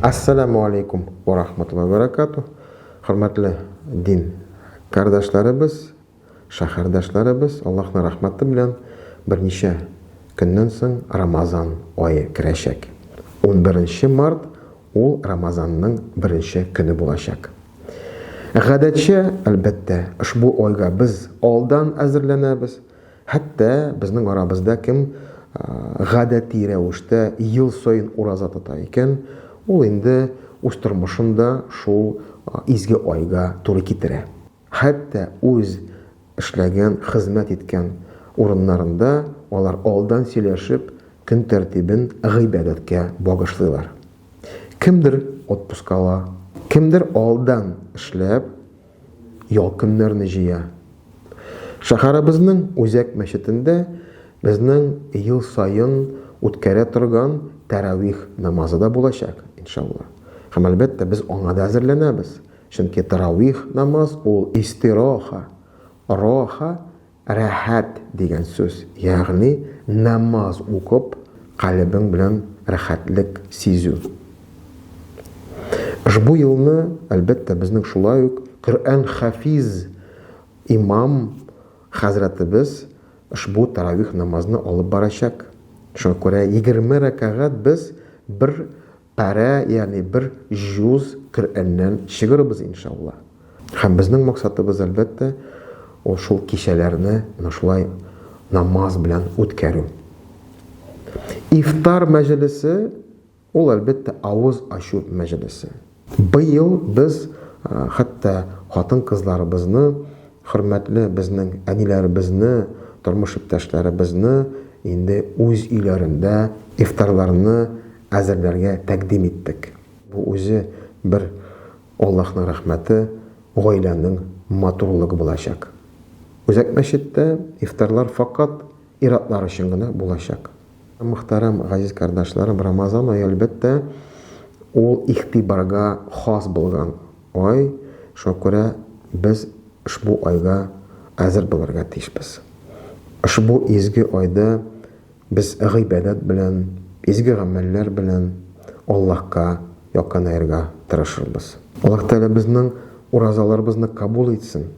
Ассаламу алейкум ва рахматуллахи ва баракатух. Хөрмәтле дин кардәшләребез, шәһәрдәшләребез, Аллаһның рәхмәте белән берничә көннән соң Рамазан ае керәчәк. 11 март ул Рамазанның беренче көне булачак. Гадәтчә, әлбәттә, ошбу айга без алдан әзерләнәбез. Хәтта безнең арабызда кем гадәти рәвештә ел саен ураза тота икән, ул инде үз тормышын да шул изге айга туры китерә. Хәтта үз эшләгән, хезмәт иткән урыннарында алар алдан сөйләшеп, көн тәртибен гыйбадәткә багышлыйлар. Кемдер отпуск ала, кемдер алдан эшләп, ял көннәрне җыя. Шәһәребезнең үзәк мәчетендә безнең ел саен үткәрә торган тәравих намазы да булачак, иншалла. Һәм әлбәттә, без аңа да әзерләнәбез. Чөнки тәравих намаз ул истираха, раха, рәхәт дигән сүз, ягъни намаз укып, калебең белән рәхәтлек сизү. Ошбу елны, әлбәттә, безнең шулай ук Коръән хафиз имам хәзрәтебез ошбу таравих намазны алып барачак. Шуңа күрә 20 рәкәгать без бер Парә, ягъни бер җуз Коръәннән чыгырбыз, иншалла. Һәм безнең максатыбыз, әлбәттә, ул шул кичәләрне менә шулай намаз белән үткәрү. Ифтар мәҗлесе ул, әлбәттә, авыз ачу мәҗлесе. Быел без хәтта хатын-кызларыбызны, хөрмәтле безнең әниләребезне, тормыш иптәшләребезне инде үз өйләрендә ифтарларны әзерләргә тәкъдим иттек. Бу үзе бер Аллаһның рәхмәте, гаиләнең матурлыгы булачак. Үзәк мәчеттә ифтарлар факат ир-атлар өчен генә булачак. Мөхтәрәм газиз кардашларым, Рамазан ае, әлбәттә, ул игътибарга хас булган ай, шуңа күрә без ошбу айга әзер булырга тиешбез. Ошбу изге айда Без гыйбадәт белән, изге гамәлләр белән Аллаһка якынаерга тырышырбыз. Аллаһ Тәгалә безнең уразаларыбызны кабул итсен.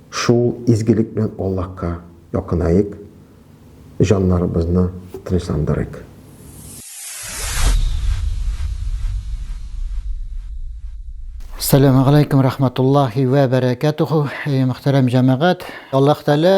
Шул изгелек белән Аллаһка якынаек, җаннарыбызны тынычландырыйк. Ассаламу алейкум рахматуллахи вә бәрәкәтуху. Мөхтәрәм җәмәгать, Аллаһ Тәгалә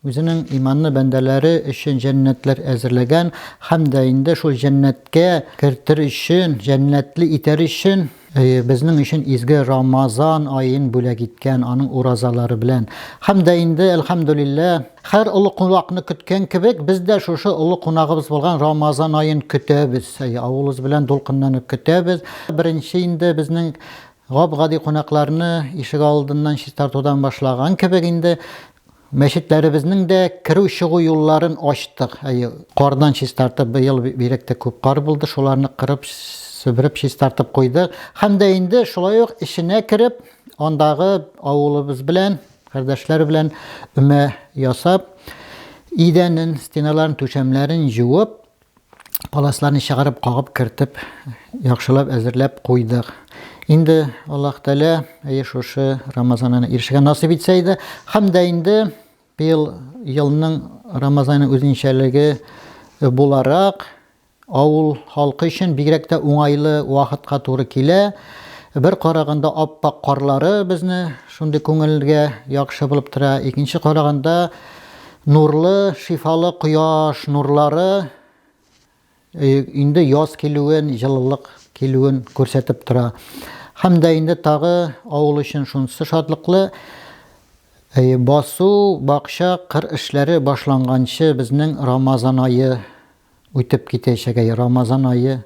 Үзенең иманлы бәндәләре өчен җәннәтләр әзерләгән һәм дә инде шул җәннәткә кертер өчен, җәннәтле итәр өчен безнең өчен изге Рамазан аен бүләк иткән, аның уразалары белән. Һәм дә инде, әлхәмдүлилләһ, һәр олы кунакны көткән кебек, без дә шушы олы кунагыбыз булган Рамазан аен көтәбез. Авылыбыз белән дулкынланып көтәбез. Беренче инде безнең гап-гади кунакларны ишегалдыннан чистартудан башлаган кебек инде, Мәчетләребезнең дә керү-чыгу юлларын ачтык. Әйе, кардан чистартып, быел бигрәк тә күп кар булды, шуларны кырып, себереп чистартып куйдык. Һәм дә инде шулай ук эченә кереп, андагы авылыбыз белән, кардәшләр белән өмә ясап, идәнен, стеналарын, түшәмнәрен җуып, паласларны чыгарып, кагып кертеп, яхшылап әзерләп куйдык. Инде Аллаһ Тәгалә әйе шушы Рамазанны ирешергә насыйп итсә иде. Һәм дә инде быел елның Рамазаны үзенчәлеге буларак авыл халкы өчен бигрәк тә уңайлы вакытка туры килә. Бер караганда аппак карлары безне шундый күңелгә яхшы булып тора. Икенче караганда Нурлы, шифалы кояш нурлары инде яз килүен, җылылык килүен күрсәтеп тора. Һәм дә инде тагы авыл өчен шунысы шатлыклы, басу, бакча, кыр эшләре башланганчы безнең Рамазан ае үтеп китәчәк, Рамазан ае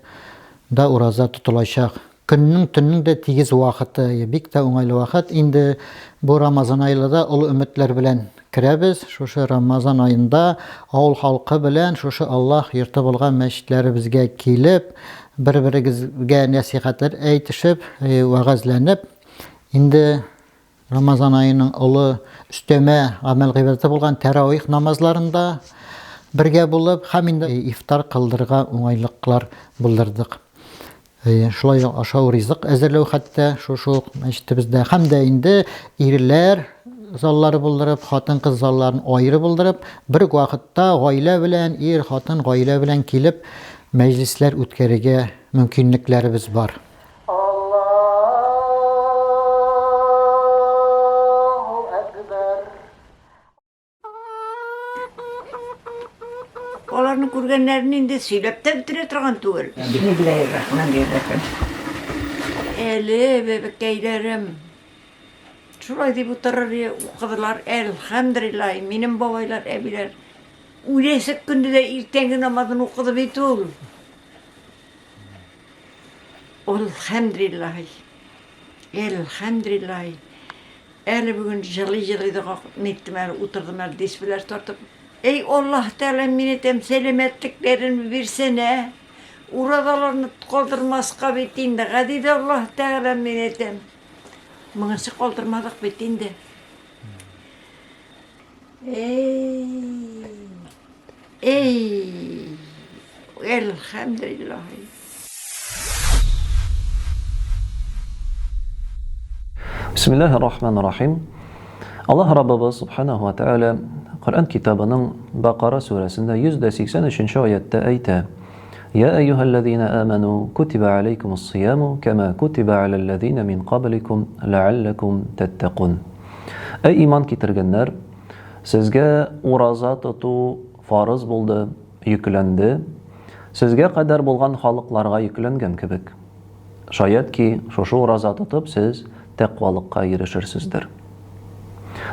да ураза тотылачак. Көннең, төннең дә тигез вакыты, бик тә уңайлы вакыт. Инде бу Рамазан аена да олы өметләр белән керәбез. Шушы Рамазан аенда авыл халкы белән шушы Аллаһ йорты булган мәчетләребезгә килеп, бер-берегезгә нәсыйхәтләр әйтешеп, вәгазьләнеп, инде Рамазан аеның олы өстәмә гамәл-гыйбадәте булган тәравих намазларында бергә булып һәм инде ифтар кылдырырга уңайлыклар булдырдык. Шулай ук ашау ризык әзерләү хәтта шушы ук мәчетебездә һәм дә инде ирләр заллары булдырып, хатын-кыз залларын аеры булдырып, бер үк вакытта гаилә белән, ир, хатын гаилә белән килеп мәҗлесләр үткәрергә мөмкинлекләребез бар. Аллаһу әкбәр. Аларның күргәннәрен инде сөйләп тә бетерә торган түгел. Бисмиллаһир-рахманир-рахим. Әле бәбекәйләрем шулай дип утырыр укыдылар. Әлхәмдүлиллаһ, минем бабайлар, әбиләр үләсе көнне дә иртәнге намазын укыды бит ул. Әлхәмдүлиллаһ. Әлхәмдүлиллаһ. Әле бүген җылый-җылый дога ниттем әле, утырдым әле дисбеләр тартып. Эй, Аллаһ Тәгалә, мин әйтәм, сәламәтлекләрен бирсәнә. Уразаларны калдырмаска бит инде, гади дә Аллаһ Тәгалә, мин әйтәм. Моңынчы калдырмадык бит инде. Эй, эй, әлхәмдүлиллаһ. Бисмиллаһир рахманир рахим. Аллаһ Раббыбыз субханаху ва тааля Коръән китабының Бакара сүрәсендә 183 аяттә әйтә: Я әйюһәлләзина аману кутиба алейкумус сияму кама кутиба алалләзина мин кабликум ләалләкум тәттәкун. Әй иман китергәннәр, сезгә ураза тоту фарыз булды, йөкләнде, сезгә кадәр булган халыкларга йөкләнгән кебек. Шаять ки, шушы ураза тотып сез тәкъвалыкка ирешерсездер.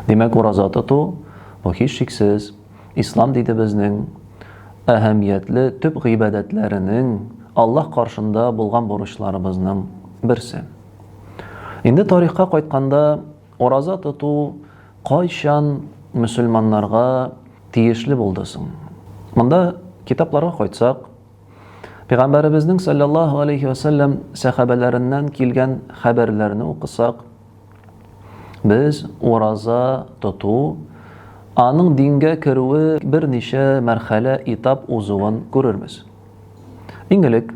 Димәк, ураза тоту бу һичшиксез ислам динебезнең әһәмиятле төп гыйбадәтләренең Аллаһ каршында булган бурычларыбызның берсе. Инде тарихка кайтканда, ураза тоту кайчан мөселманнарга тиешле булды соң? Монда китапларга кайтсак, Пәйгамбәребезнең саллаллаһу алейхи ва саллям сәхабәләреннән килгән хәбәрләрне укысак, без ураза тоту аның дингә керүе берничә мәрхәлә этап узуын күрербез. Иң элек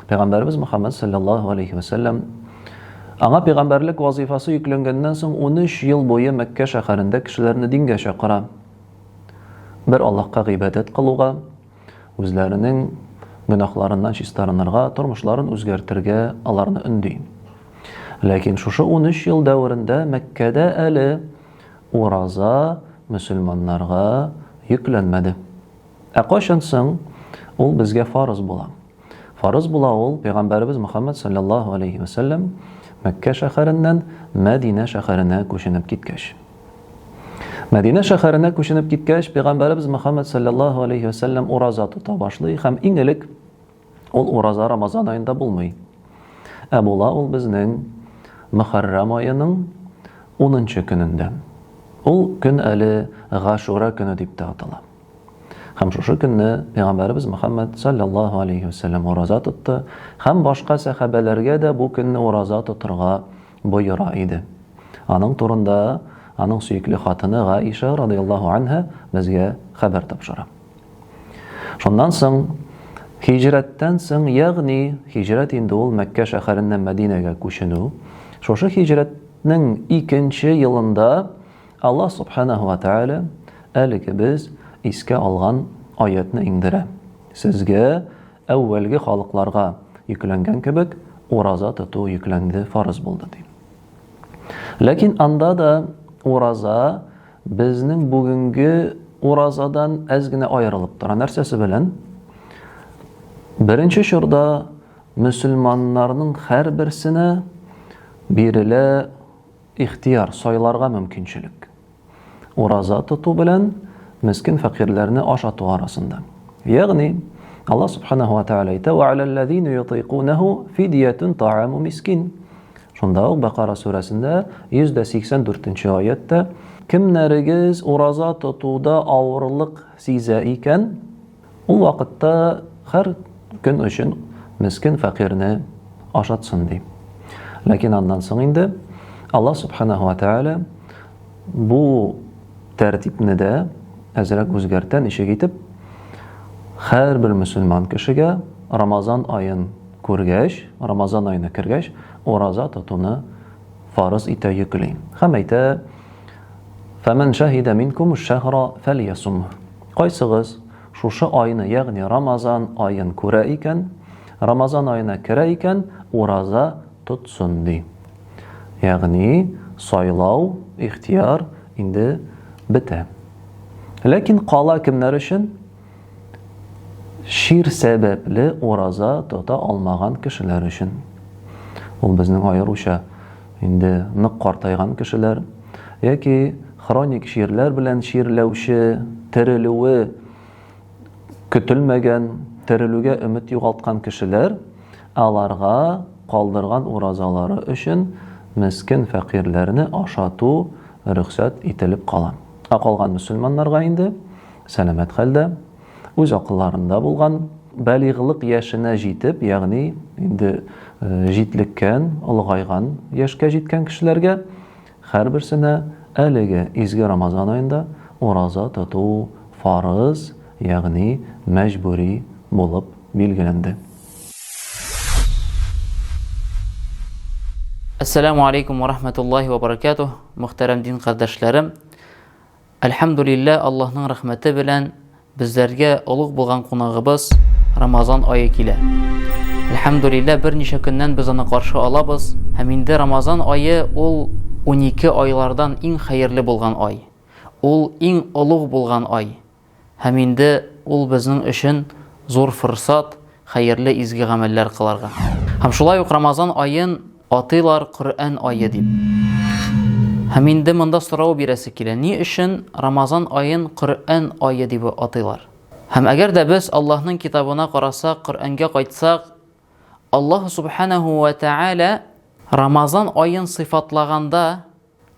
Пәйгамбәребез Мөхәммәд саллаллаһу алейхи ва саллям аңа пәйгамбәрлек вазифасы йөкләнгәннән соң 13 ел буе Мәккә шәһәрендә кешеләрне дингә чакыра. Бер Аллаһка гыйбадәт кылуга, үзләренең гөнаһларыннан чистарынырга, тормышларын үзгәртергә аларны өнди. Ләкин шушы 13 ел дәверендә Мәккәдә әле ураза мөселманнарга йөкләнмәде. Ә кайчан соң ул безгә фарыз була? Фарыз була ул пәйгамбәребез Мөхәммәд саллаллаһу алейхи ва сәлләм Мәккә шәһәреннән Мәдинә шәһәренә күченеп киткәч. Мәдинә шәһәренә күченеп киткәч, пәйгамбәребез Мөхәммәд саллаллаһу алейхи ва сәлләм ураза тота башлый һәм иң элек ул ураза Рамазан аенда булмый. Ә була ул безнең Мөхәррәм аеның 10 көнендә. Ул көн әле Гашура көне дип тә атала. Һәм шушы көнне Пәйгамбәребез Мөхәммәд саллаллаһу алейхи вәсәлләм ураза тотты һәм башка сәхабәләргә дә бу көнне ураза тотырга боера иде. Аның турында аның сөекле хатыны Гаиша радыяллаһу анһа безгә хәбәр тапшыра. Шуннан соң һиҗрәттән соң, ягъни һиҗрәт инде ул Мәккә шәһәреннән Мәдинәгә күченү. Шушы һиҗрәтнең икенче елында Аллаһ Субханаһу ва Тааля әлеге без искә алган аятны иңдерә. Сезгә әүвәлге халыкларга йөкләнгән кебек ураза тоту йөкләнде, фарыз булды ди. Ләкин анда да ураза безнең бүгенге уразадан әз генә аерылып тора. Нәрсәсе белән? Беренче чорда мөселманнарның һәрберсенә бирелә Ихтыяр, сайларга мөмкинчелек. Ураза тоту белән мескен фәкыйрьләрне ашату арасында. Ягъни, Аллаһ субханаху ва тааля әйтә: "Ва алаллазина ютыйкунаху фидиятун тааму мискин". Шунда ук Бакара сүрәсендә 184 нче аятьтә кемнәрегез ураза тотуда авырлык сизә икән, ул вакытта һәр көн өчен мескен фәкыйрьне ашатсын ди. Ләкин аннан соң инде Аллаһ субханаху ва тааля Бу тәртипне дә әзрәк үзгәртә, ничек итеп? Һәрбер мөселман кешегә Рамазан аен күргәч, Рамазан аена кергәч, ураза тотуны фарыз итә, йөкли. Һәм әйтә, Фәмән шәһидә минкум шәһра фәльясум. Кайсыгыз шушы айны, ягъни Рамазан аен күрә икән, Рамазан аена керә икән, ураза тотсын, ди. Ягъни сайлау, ихтияр инде бетә. Ләкин кала кемнәр өчен? Чир сәбәпле ураза тота алмаган кешеләр өчен. Ул безнең аеруча инде нык картайган кешеләр яки хроник чирләр белән чирләүче, терелүе көтелмәгән, терелүгә өмет югалткан кешеләр аларга калдырган уразалары өчен мескен фәкыйрьләрне ашату рөхсәт ителеп кала. Ә калган мөселманнарга инде сәламәт хәлдә, үз акылларында булган, балигълык яшенә җитеп, ягъни инде җитлеккән, олыгайган яшькә җиткән кешеләргә Һәрберсенә әлеге изге Рамазан аенда ураза тоту фарыз, ягъни мәҗбүри булып билгеләнде. Әссәләмү алейкум вә рахмәтуллаһи вә баракатуһ, мөхтәрәм дин кардәшләрем. Әлхәмдүлилләһ, Аллаһның рәхмәте белән безләргә олуг булган кунагыбыз Рамазан ае килә. Әлхәмдүлилләһ, берничә көннән без аны каршы алабыз. Һәм инде Рамазан ае ул 12 айлардан иң хәерле булган ай. Ул иң олуг булган ай. Һәм инде ул безнең өчен зур форсат, хәерле изге гамәлләр кыларга. Һәм шулай ук Рамазан аен атыйлар Коръән ае дип. Һәм инде монда сорау бирәсе килә, ни өчен Рамазан аен Коръән ае дип атыйлар? Һәм әгәр дә без Аллаһның китабына карасак, Коръәнгә кайтсак, Аллаһ субханаһу ва тааля Рамазан аен сыйфатлаганда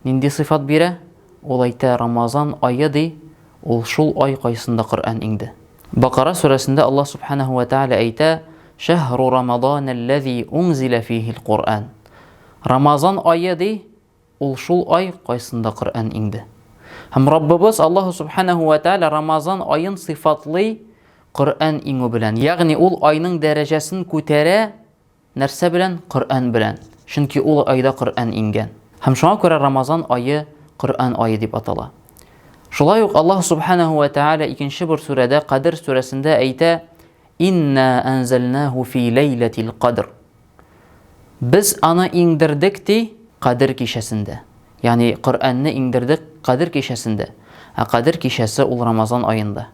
Нинди сыйфат бирә? Ул әйтә, Рамазан ае ди, ул шул ай кайсында Коръән иңде. Бакара сүрәсендә Аллаһ субханаһу ва тааля әйтә, Шәһру рамаданәлләзи унзилә фихил Коръән. Рамазан ае ди, ул шул ай кайсында Коръән иңде. Һәм Раббыбыз Аллаһу субханаһу ва тааля Рамазан аен сыйфатлый Коръән иңү белән. Ягъни ул айның дәрәҗәсен күтәрә Нәрсә белән? Коръән белән. Чөнки ул айда Коръән иңгән. Һәм шуңа күрә Рамазан ае Коръән ае дип атала. Шулай ук Аллаһ субханаһу ва тааля икенче бер сүрәдә Кадер сүрәсендә әйтә: "Инна анзалнаху фи ләйләтил кадр". Без аны иңдердек ди Кадер кичәсендә. Ягъни Коръәнне иңдердек Кадер кичәсендә. Ә Кадер кичәсе ул Рамазан аенда.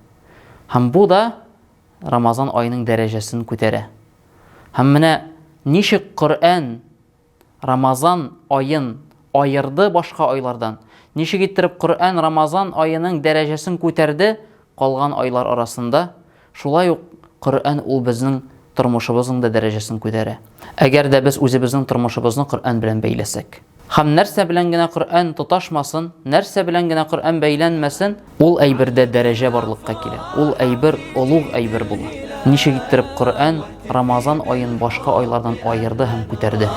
Һәм бу да Рамазан аеның дәрәҗәсен күтәрә. Һәм менә ничек Коръән Рамазан аен аерды башка айлардан, ничек иттереп Коръән Рамазан аеның дәрәҗәсен күтәрде калган айлар арасында, шулай ук Коръән ул безнең тормышыбызның да дәрәҗәсен күтәрә. Әгәр дә без үзебезнең тормышыбызны Коръән белән бәйләсәк. Һәм нәрсә белән генә Коръән тоташмасын, нәрсә белән генә Коръән бәйләнмәсен, ул әйбердә дәрәҗә барлыкка килә. Ул әйбер олуг әйбер була. Ничек иттереп Коръән Рамазан аен башка айлардан аерды һәм күтәрде.